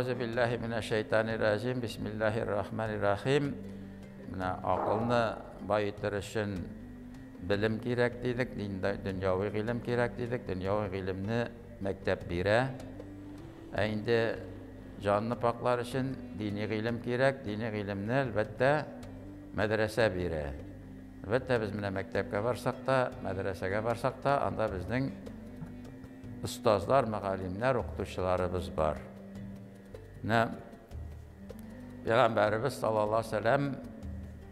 Әгъузу биллаһи минәш шайтанир раҗим. Бисмиллаһир рахманир рахим. Менә акылны баетыр өчен белем кирәк дидек, дөньяви гыйлем кирәк дидек. Дөньяви гыйлемне мәктәп бирә. Ә инде җанны паклар өчен дини гыйлем кирәк. Дини гыйлемне, әлбәттә, мәдрәсә бирә. Әлбәттә, без менә мәктәпкә барсак та, мәдрәсәгә барсак та, анда безнең остазлар, мөгаллимнәр, укытучыларыбыз бар. Менә Пәйгамбәребез саллаллаһу алейһи вәсәлләм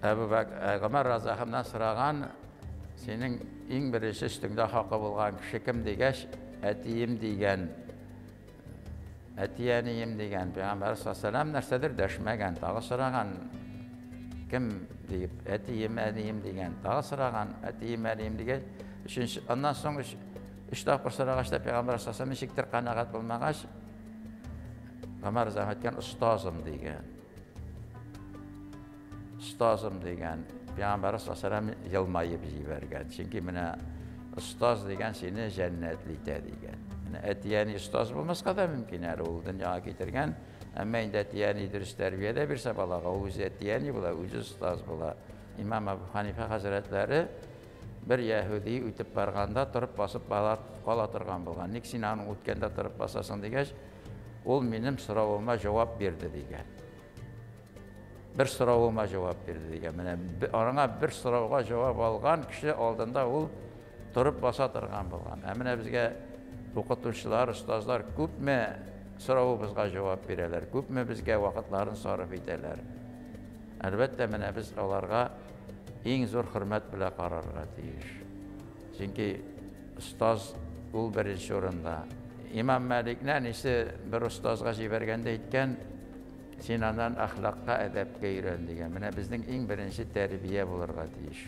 Әбу Бәкр Гомәр разияллаһу сораган, синең иң беренче өстеңдә хакы булган кеше кем дигәч, әтием дигән. Әти-әнием дигән. Пәйгамбәр саллаллаһу нәрсәдер дәшмәгән, тагы сораган, кем дип, әтием, әнием дигән. Тагы сораган, әтием, әнием дигән. Өченче, аннан соң өч тапкыр сорагач та Пәйгамбәр саллаллаһу ничектер канәгать булмагач, Гомәр разияллаһу әйткән, остазым дигән. Остазым дигән. Пәйгамбәр саллаллаһу елмаеп җибәргән. Чөнки менә остаз дигән сине җәннәтле итә дигән. Менә әти-әни остаз булмаска да мөмкин әле, ул дөньяга китергән. Әмма инде әти-әни дөрес тәрбия дә бирсә балага, ул үзе әти-әни була, үзе остаз була. Имам Әбу Ханифа хәзрәтләре бер яһүди үтеп барганда торып басып кала торган булган. Ник син аның үткәндә торып басасың дигәч, ул минем соравыма җавап бирде дигән. Бер соравыма җавап бирде дигән. Менә аңа бер сорауга җавап алган кеше алдында ул торып баса торган булган. Ә менә безгә укытучылар, остазлар күпме соравыбызга җавап бирәләр, күпме безгә вакытларын сарыф итәләр. Әлбәттә, менә без аларга иң зур хөрмәт белән карарга тиеш. Чөнки остаз ул беренче урында. Имам Мәликне әнисе бер остазга җибәргәндә әйткән, син аннан әхлакка, әдәпкә өйрән дигән. Менә безнең иң беренче тәрбия булырга тиеш.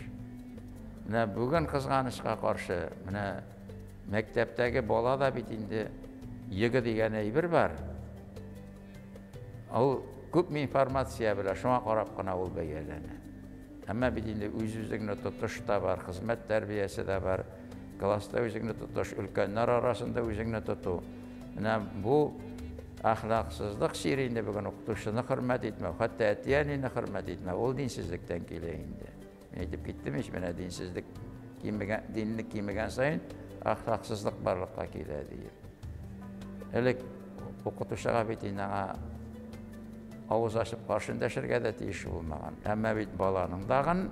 Менә бүген кызганычка каршы, менә мәктәптәге бала да бит инде ЕГЭ дигән әйбер бар. Ул күпме информация белә, шуңа карап кына ул бәяләнә. Әмма бит инде үз-үзеңне тотыш та бар, хезмәт тәрбиясе дә бар, класста үзеңне тотыш, өлкәннәр арасында үзеңне тоту. Менә бу әхлаксызлык чире инде бүген укытучыны хөрмәт итмәү, хәтта әти-әнине хөрмәт итмәү, ул динсезлектән килә инде. Мин әйтеп киттем ич, менә динсезлек кимегән, динлек кимегән саен әхлаксызлык барлыкка килә диеп. Элек укытучыга бит инде аңа авыз ачып каршы эндәшергә дә тиеш булмаган. Әмма бит баланың тагын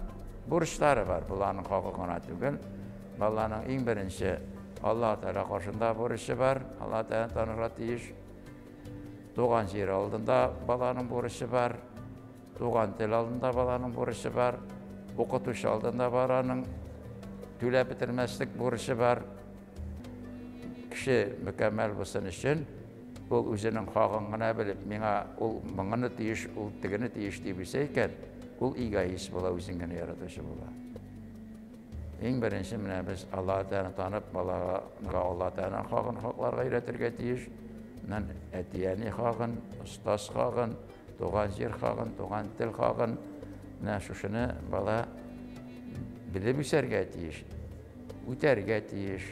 бурычлары бар. Баланың хакы гына түгел. Баланың иң беренче Аллаһ Тәгалә каршында бурычы бар. Аллаһ Тәгаләне танырга тиеш. Туган җир алдында баланың бурычы бар. Туган тел алдында баланың бурычы бар. Укытучы алдында баланың түләп бетермәслек бурычы бар. Кеше мөкәммәл булсын өчен, ул үзенең хагын гына белеп, миңа ул моңыны тиеш, ул тегене тиеш дип үсә икән, ул эгоист була, үзен генә яратучы була. Иң беренче менә без Аллаһ Тәгаләне танып, балага Аллаһ Тәгаләнең хагын хакларга өйрәтергә тиеш. Менә әти-әни хагын, остаз хагын, туган җир хагын, туган тел хагын. Менә шушыны бала белеп үсәргә тиеш, үтәргә тиеш.